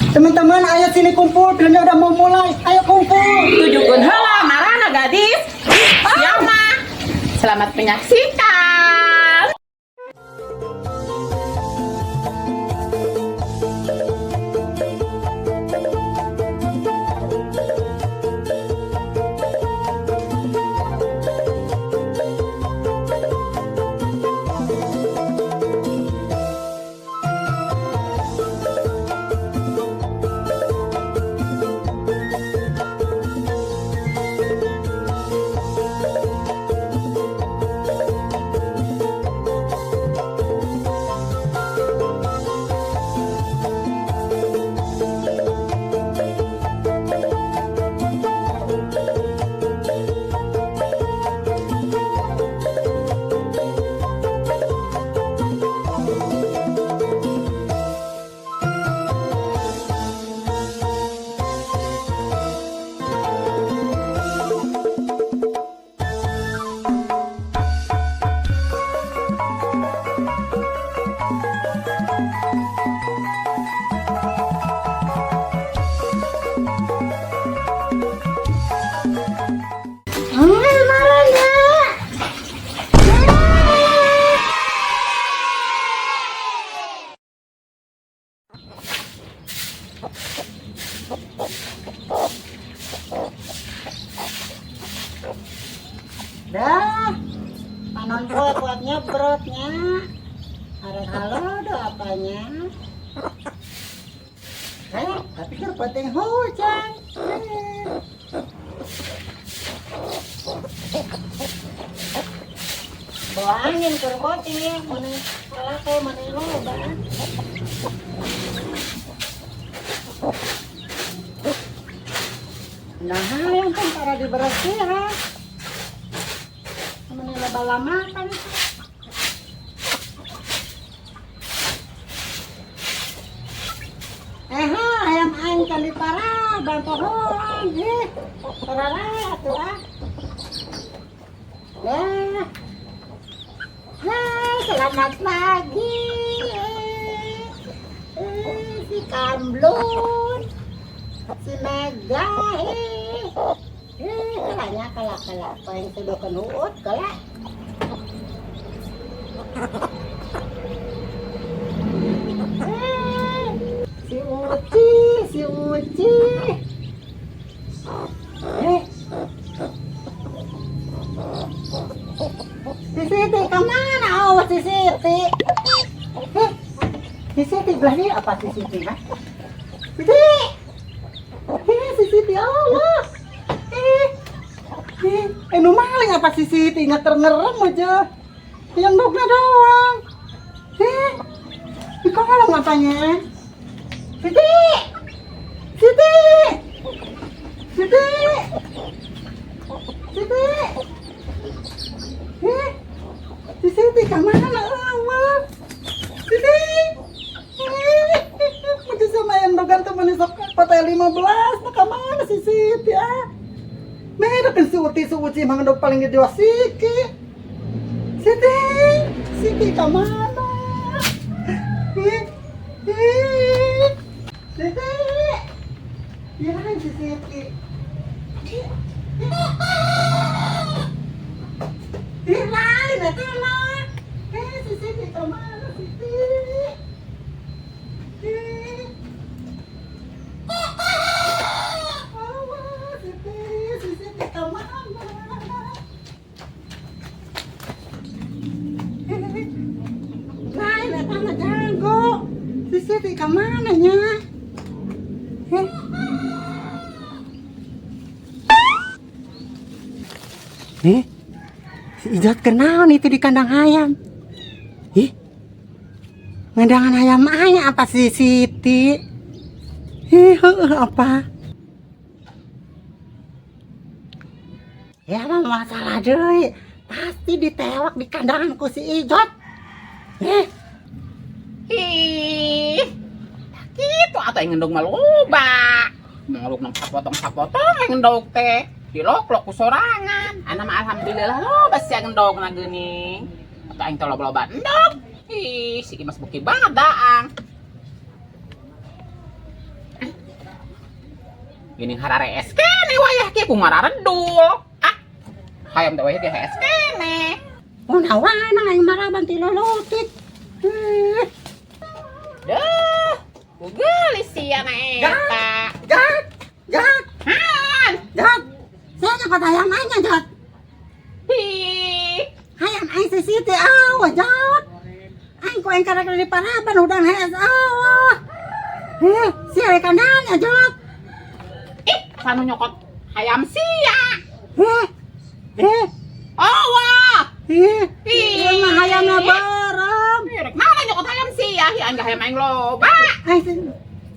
Teman-teman, ayo sini kumpul, filmnya udah mau mulai. Ayo kumpul. Tujukeun heula marana gadis. Siapa? Selamat menyaksikan. Marana. Dah, panon poe kuatnya perutnya. Ada halo do apanya? Eh, tapi kan penting hujan. Eh. Bawa angin ke koting, mana kalake, mana loba. Nah, yang kan para dibersihan. Mana loba lama kan. Eh, ha, ayam aing kan di para, bantohon, eh, parara tuh ah. Nah, nah, selamat pagi. Eh, eh, si Kamblun, si Mega, eh, eh, kalanya kala kala, paling sudah kenuut kala. Eh, si Uci, si Uci. Eh, si Siti kemana? Oh, si Siti. Eh, si Siti belah ini apa si Siti, mah? Siti! Eh, si Siti, Allah. Eh, eh, eh, nu maling apa si Siti? Ngeter-ngerem aja. Yang dogna doang. Eh, di kolong apanya? Siti! Siti! Siti! Siti! Eh, si Siti kemana? Allah. Siti! Eh, maju sama yang dogan tuh menisok patai 15, nah kemana si Siti ah? Mereka kan si Uti, si Uci mang dog paling gede siki. Siti, Siti kemana? Eh, eh, Siti, ya si Siti. Eh, lain itu lah. Eh, si Siti kemana Siti? Eh. Awas, Siti, si Siti kemana? Lain eta mah jago. Si Siti kemana nya? Eh. Eh, si Ijot kenal itu di kandang ayam. Ih, ngendangan ayam ayam apa si Siti? Ih, heueuh, apa? Ya mah masalah deui. Pasti ditewak di kandanganku si Ijot. Eh, Ih, kitu atuh aing ngendog mah loba. Ngeluk nang sapotong-sapotong aing ngendog teh. Diloklok ku sorangan. Ana mah alhamdulillah loba sia ngendogna geuning. Atuh aing teh loba-loba endog. Ih, si Imas beuki banget daang. Gini hararees kene wayah kieu ku ngararedul. Ah. Hayam teh wayah ge hees kene. Unawana aing maraban ti lolotik. Eh, Duh, geulis sia na eta. Jat, Jat, Han. Jat. Saya nyokot hayam aing nya, Jat. Hi. Hayam aing si Siti awa, Jat. Aing ku aing karek di paraban hudang hees awa. Eh, si ari kananya, Jat. Ih, sanu nyokot hayam sia. Eh, eh, Oh, wah. eh. Ih. Ieu mah hayamna beureum. Rek naon nyokot hayam sia? Hi aing hayam aing loba.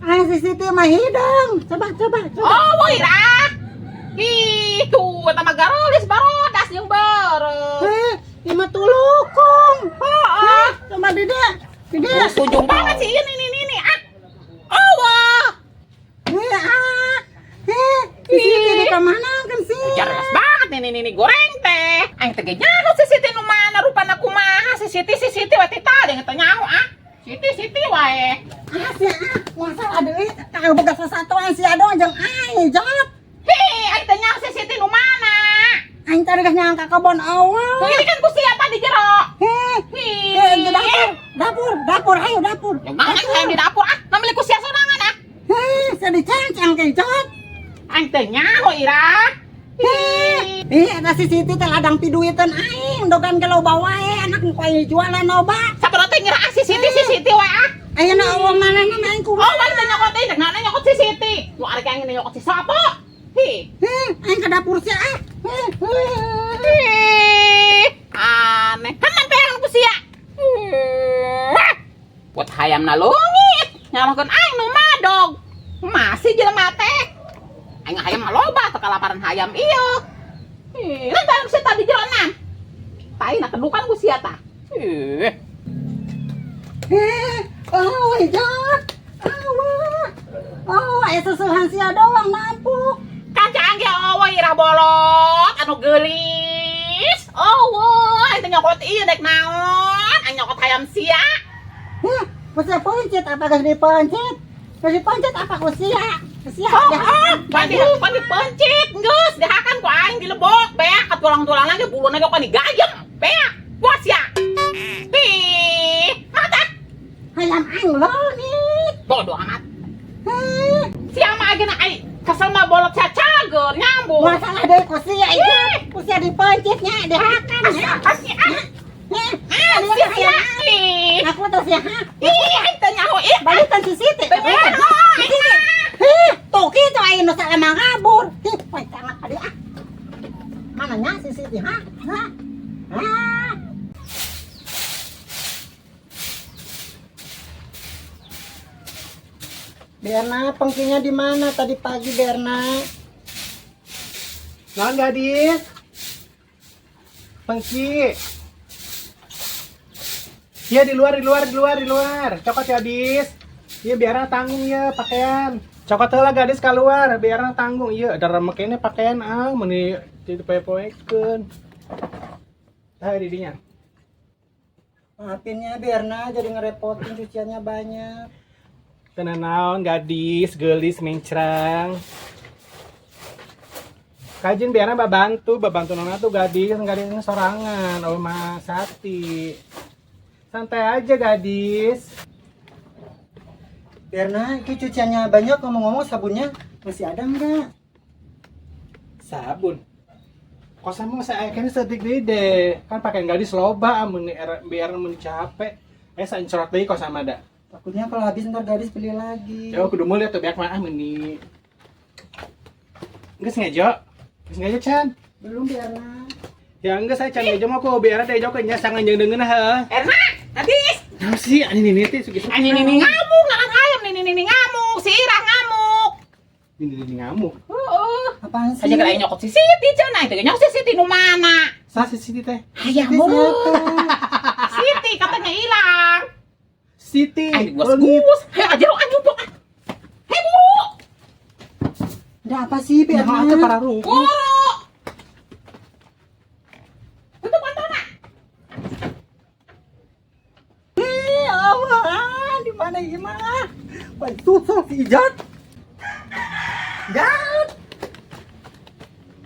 Aing si Siti mah hidung. Coba, coba, coba. Oh, woi lah. Gitu, eta mah garolis barodas jeung beureum. Eh, ieu mah tulukung. Heeh. Eh, coba dide. Dide. Ujung banget sih ini ah. Oh, wah. Eh, ah. Eh, si Siti di kamana kan sih? Jelas banget nih nih nih goreng teh. Aing teh ge nyaho si Siti nu mana rupana kumaha si Siti si Siti wae teh tadi teh nyaho ah. Siti Siti wae. Ah, si ah, masalah deui tah boga sasatoan si Ado jeung aing, Jat. Hi, aing teh nyaho si Siti nu mana? Aing tadi geus nyangka kebon awal. Ini kan ku siapa di jero? Heh, Hi. eh, di dapur, dapur, dapur, ayo dapur. Yang mana aing hayang di dapur ah? Nameli ku sia sorangan ah. Heh, saya dicancang ke Jat. Aing teh nyaho ira. Heh, ih, eta si Siti teh ladang piduiteun aing, dogan ge loba wae, anak ku aing jualan loba. Sabar teh ngira ah si Siti si Siti wae ah. Ayeuna eueuh manehna mah aing Oh, kumaha? wae teh nyokot teh naon nyokot si Siti. Nu arek aing nyokot si sapa? Hi. Heh, aing ke dapur sia ah. Heh, heh. Ih, aneh. Kan peang ku sia. Buat hayam na leungit. Nyalahkeun aing nu madog. Masih jelema teh. Aing hayam mah loba teu kalaparan hayam ieu. Ih, lan dalam sia tadi jero Tai na kedukan ku sia tah. Ih. Heh, oh, Jat. Awa. Oh, aya susuhan sia doang nampuk. Kaca angge eueuh irah bolot anu geulis. Eueuh, aing teh nyokot ieu dek naon? Aing nyokot hayam sia. Heh, ku sia pencet apa geus dipencet? Geus dipencet apa ku sia? Ku sia. Oh, ah, pandi pandi pencit, geus dihakan ku aing dilebok, beak ka tulang-tulang lagi buluna ge ku digayem, beak. Puas ya. Ih, mata Hayam aing leungit. bodoh amat. Heh, Sia mah ageuna aing kesel mah bolot sia cager nyambung. masalah deui ku sia ieu. Ku sia dipencetnya dihakan ya. Asih ah. Heh, Ah, sia sia sia. hayam. Ih, Aku tuh sia ha. ih, aing teh nyaho ih. Balikan si Siti. Balikan. Si Siti. Heh, tuh kitu aing nu salah mangabur. Heh, poe tangan tadi ah. Mana nya si Siti ha? Ha? Ha? Berna, pengkinya di mana tadi pagi Berna? Naon gadis? Pengki. Iya di luar, di luar, di luar, di luar. Cokot gadis. Iya biar tanggung ya pakaian. Cokot heula gadis keluar, biar tanggung. Iya, ada remek ini pakaian ah, meni dipoe-poekeun. Tah di dinya. Maafinnya Berna, jadi ngerepotin cuciannya banyak. Teu naon gadis, geulis mencrang. Kajin biarna babantu, babantu nona tuh gadis, gadisnya sorangan, oh mah sati. Santai aja gadis. Berna, itu cuciannya banyak, ngomong-ngomong sabunnya masih ada enggak? Sabun. Kok sama saya kayaknya sedik deui deh. Kan pakaian gadis loba amun biar mun capek. Eh saencorot deui kok sama da. Takutnya kalau habis ntar gadis beli lagi. Ya kudu mulai tuh biak mah ah meni. Geus ngejo? Geus ngejo Chan? Belum Berna. Ya enggak saya can ngejo mah ku biar ada ejo nya sangan jeung deungeun heuh. Erna, gadis. Naon sih ani nini teh sugi. Ani nini ngamuk, ngaran hayam nini nini ngamuk, si Irah ngamuk. Nini nini ngamuk. Heeh. Apaan sih? Aja kira nyokot si Siti cenah, itu nyokot si Siti nu mana? Sa si Siti teh. Hayam Siti buru. siapa? Siti katanya hilang. Siti. Ay, gus gus. Hei, aja lu anjing ah. Hei, buru. Ada apa sih Ya Berna? atuh para rugu. Buru. Tutup kantona. Ih, Allah, di mana gimana? Wah, susah si Ijat. Jat.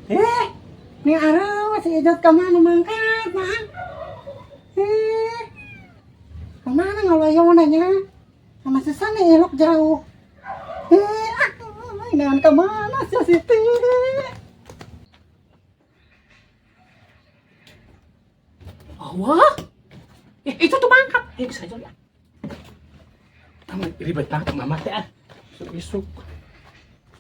Eh, ni areuh si Ijot ka mana mangkat, mah? Eh, kemana ngaloyona nya? Sama Susan nih elok jauh. Eh, ah, ini kemana sih Siti? Wah. Eh, itu tuh mangkat. Eh, bisa aja ya. Kamu ribet banget mama teh ah. Isuk-isuk.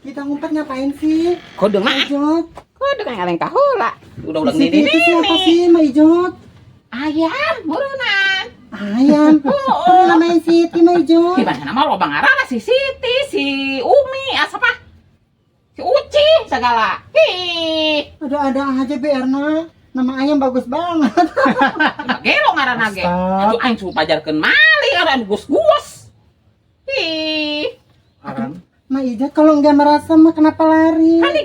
Kita ngumpet ngapain sih? Kode mah. Ijot. Kode kan ngaleng kahula. Udah-udah Si Siti ini itu siapa sih, Ma Ijot? Ayam, burunan. Ayam. Oh, Namanya Siti, Ma Ijot. Gimana nama lo bang Arana si Siti, si Umi, siapa? Si Uci segala. Ih, Ada-ada aja Bi Erna. Nama ayam bagus banget. gelo ngaranna ge. Stop. Aduh aing suruh pajarkeun mali ngaran gus-gus. Ih, Aran. Ma Ijot kalau nggak merasa mah kenapa lari? kan di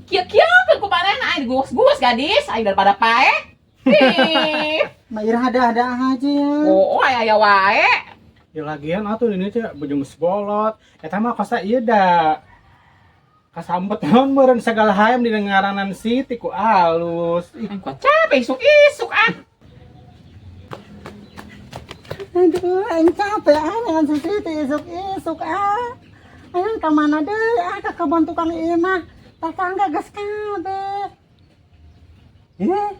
kieu-kieukeun ku manehna aing gus-gus gadis, aing daripada paeh. Ih, Ma Ira ada-ada aja ya. oh aya aya wae. Ya lagian atuh ini teh baju geus bolot. Eta mah kosa ieu da. Kasambet naon meureun segala hayam di ngaranan Siti ku alus. Ih, Aing kuat capek isuk-isuk ah. Aduh, aing capek ah dengan si Siti isuk-isuk ah. Aing ke mana deh? Ah, ke kebun tukang imah. Tetangga geus kabeh. Eh.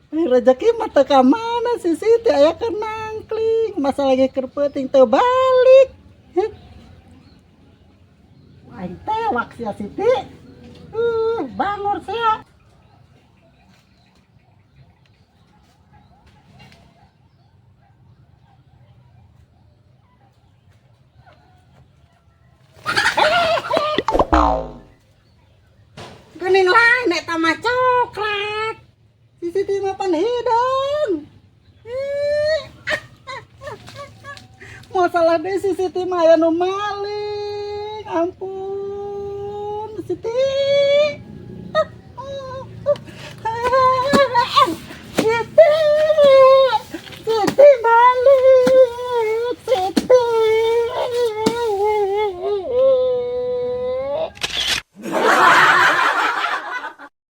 Eh, rezeki mah teu ka mana si Siti aya keur nangkling, masa lagi keur peuting teu balik. Heh. Aing tewak sia Siti. Bangor sia. Geuning lain eta mah coklat. Si Siti mah pan hidung. Ih, masalah deh si Siti mah aya nu maling. Ampun, Siti.